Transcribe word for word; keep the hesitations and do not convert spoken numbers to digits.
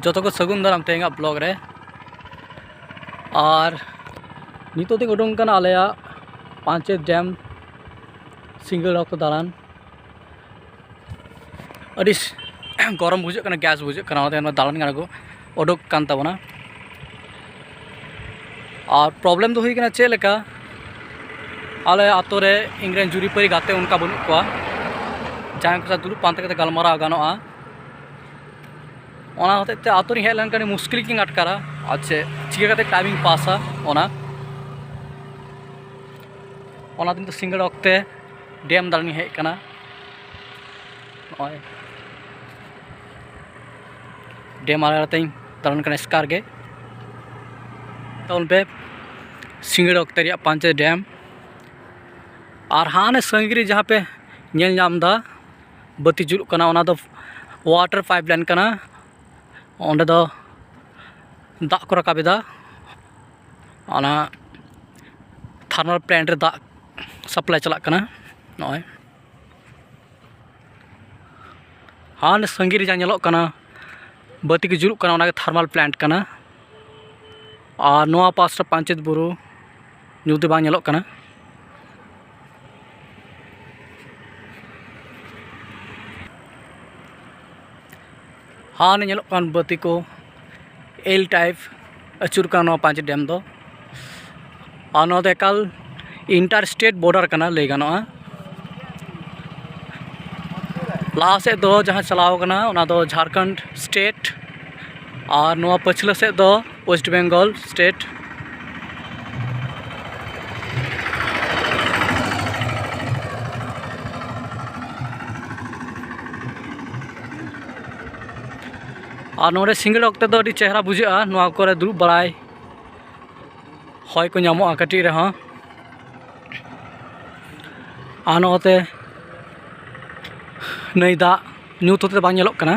ᱡᱚᱛᱚ ᱠᱚ ᱥᱟᱹᱜᱩᱱ ᱫᱟᱨᱟᱢ ᱛᱮᱦᱮᱧᱟᱜ ᱵᱞᱚᱜ ᱨᱮ᱾ ᱟᱨ ᱱᱤᱛᱚᱜ ᱫᱚᱧ ᱩᱰᱩᱝ ᱠᱟᱱᱟ ᱟᱞᱮᱭᱟᱜ ᱯᱟᱧᱪᱮᱛ ᱰᱮᱢ ᱥᱤᱸᱜᱟᱹᱲ ᱚᱠᱛᱚ ᱫᱟᱬᱟᱱ᱾ ᱟᱹᱰᱤ ᱜᱚᱨᱚᱢ ᱵᱩᱡᱷᱟᱹᱜ ᱠᱟᱱᱟ, ᱜᱮᱥ ᱵᱩᱡᱷᱟᱹᱜ ᱠᱟᱱᱟ, ᱚᱱᱟᱛᱮ ᱫᱟᱬᱟᱱ ᱠᱟᱱᱟ ᱠᱚ, ᱩᱰᱩᱠ ᱠᱟᱱ ᱛᱟᱵᱚᱱᱟ᱾ ᱟᱨ ᱯᱨᱚᱵᱞᱮᱢ ᱫᱚ ᱦᱩᱭ ᱠᱟᱱᱟ ᱪᱮᱫ ᱞᱮᱠᱟ, ᱟᱞᱮ ᱟᱛᱳ ᱨᱮ ᱤᱧᱨᱮᱱ ᱡᱩᱨᱤᱯᱟᱹᱨᱤ ᱜᱟᱛᱮ ᱚᱱᱠᱟ ᱵᱟᱹᱱᱩᱜ ᱠᱚᱣᱟ, ᱡᱟᱦᱟᱸᱭ ᱠᱚ ᱥᱟᱶ ᱫᱩᱲᱩᱵ ᱯᱟᱱᱛᱮ ᱠᱟᱛᱮ ᱜᱟᱞᱢᱟᱨᱟᱣ ᱜᱟᱱᱚᱜᱼᱟ᱾ ᱚᱱᱟ ᱦᱚᱛᱮᱡ ᱛᱮ ᱟᱛᱳ ᱨᱤᱧ ᱦᱮᱡ ᱞᱮᱱᱠᱷᱟᱱ ᱟᱹᱰᱤ ᱢᱩᱥᱠᱤᱞ ᱜᱤᱧ ᱟᱴᱠᱟᱨᱟ᱾ ᱟᱨ ᱪᱮᱫ ᱪᱤᱠᱟᱹ ᱠᱟᱛᱮ ᱴᱟᱭᱤᱢᱤᱧ ᱯᱟᱥᱟ, ᱚᱱᱟ ᱚᱱᱟ ᱫᱤᱱ ᱫᱚ ᱥᱤᱸᱜᱟᱹᱲ ᱚᱠᱛᱮ ᱰᱮᱢ ᱫᱟᱬᱟᱱᱤᱧ ᱦᱮᱡ ᱟᱠᱟᱱᱟ᱾ ᱱᱚᱜᱼᱚᱭ ᱰᱮᱢ ᱟᱲᱮ ᱟᱲᱮᱛᱮᱧ ᱫᱟᱬᱟᱱ ᱠᱟᱱᱟ ᱮᱥᱠᱟᱨ ᱜᱮ᱾ ᱛᱟᱵᱚᱱ ᱯᱮ ᱥᱤᱸᱜᱟᱹᱲ ᱚᱠᱛᱮ ᱨᱮᱭᱟᱜ ᱯᱟᱧᱪᱮᱛ ᱰᱮᱢ᱾ ᱟᱨ ᱦᱟᱱᱮ ᱥᱟᱺᱜᱤᱧ ᱨᱮ ᱡᱟᱦᱟᱸ ᱯᱮ ᱧᱮᱞ ᱧᱟᱢ ᱮᱫᱟ, ᱵᱟᱹᱛᱤ ᱡᱩᱞᱩᱜ ᱠᱟᱱᱟ, ᱚᱱᱟ ᱫᱚ ᱣᱟᱴᱟᱨ ᱯᱟᱭᱤᱯ ᱞᱟᱭᱤᱱ ᱠᱟᱱᱟ᱾ ᱚᱸᱰᱮ ᱫᱚ ᱫᱟᱜ ᱠᱚ ᱨᱟᱠᱟᱵ ᱮᱫᱟ, ᱚᱱᱟ ᱛᱷᱟᱨᱢᱟᱞ ᱯᱞᱮᱱᱴ ᱨᱮ ᱫᱟᱜ ᱥᱟᱯᱞᱟᱭ ᱪᱟᱞᱟᱜ ᱠᱟᱱᱟ᱾ ᱱᱚᱜᱼᱚᱭ ᱦᱟᱱᱮ ᱥᱟᱺᱜᱤᱧ ᱨᱮ ᱡᱟᱦᱟᱸ ᱧᱮᱞᱚᱜ ᱠᱟᱱᱟ, ᱵᱟᱹᱛᱤ ᱠᱚ ᱡᱩᱞᱩᱜ ᱠᱟᱱᱟ, ᱚᱱᱟᱜᱮ ᱛᱷᱟᱨᱢᱟᱞ ᱯᱞᱮᱱᱴ ᱠᱟᱱᱟ᱾ ᱟᱨ ᱱᱚᱣᱟ ᱯᱟᱥᱴᱟ ᱯᱟᱧᱪᱮᱛ ᱵᱩᱨᱩ ᱧᱩᱛ ᱫᱚ ᱵᱟᱝ ᱧᱮᱞᱚᱜ ᱠᱟᱱᱟ᱾ ᱦᱟᱱᱮ ᱧᱮᱞᱚᱜ ᱠᱟᱱ ᱵᱟᱹᱛᱤ ᱠᱚ ᱮᱞ ᱴᱟᱭᱤᱯ ᱟᱹᱪᱩᱨ ᱠᱟᱱᱟ ᱱᱚᱣᱟ ᱯᱟᱧᱪᱮᱛ ᱰᱮᱢ ᱫᱚ᱾ ᱟᱨ ᱱᱚᱣᱟ ᱫᱚ ᱮᱠᱟᱞ ᱤᱱᱴᱟᱨ ᱥᱴᱮᱴ ᱵᱚᱨᱰᱟᱨ ᱠᱟᱱᱟ, ᱞᱟᱹᱭ ᱜᱟᱱᱚᱜᱼᱟ᱾ ᱞᱟᱦᱟ ᱥᱮᱫ ᱫᱚ ᱡᱟᱦᱟᱸ ᱪᱟᱞᱟᱣ ᱠᱟᱱᱟ, ᱚᱱᱟ ᱫᱚ ᱡᱷᱟᱲᱠᱷᱚᱸᱰ ᱥᱴᱮᱴ, ᱟᱨ ᱱᱚᱣᱟ ᱯᱟᱹᱪᱷᱞᱟᱹ ᱥᱮᱫ ᱫᱚ ᱳᱭᱮᱥᱴ ᱵᱮᱝᱜᱚᱞ ᱥᱴᱮᱴ᱾ ᱟᱨ ᱱᱚᱰᱮ ᱥᱤᱸᱜᱟᱹᱲ ᱚᱠᱛᱮ ᱫᱚ ᱟᱹᱰᱤ ᱪᱮᱦᱨᱟ ᱵᱩᱡᱷᱟᱹᱜᱼᱟ, ᱱᱚᱣᱟ ᱠᱚᱨᱮ ᱫᱩᱲᱩᱵ ᱵᱟᱲᱟᱭ, ᱦᱚᱭ ᱠᱚ ᱧᱟᱢᱚᱜᱼᱟ ᱠᱟᱹᱴᱤᱡ ᱨᱮᱦᱚᱸ᱾ ᱟᱨ ᱱᱚᱛᱮ ᱱᱟᱹᱭ ᱫᱟᱜ ᱧᱩᱛ ᱦᱚᱛᱮ ᱵᱟᱝ ᱧᱮᱞᱚᱜ ᱠᱟᱱᱟ,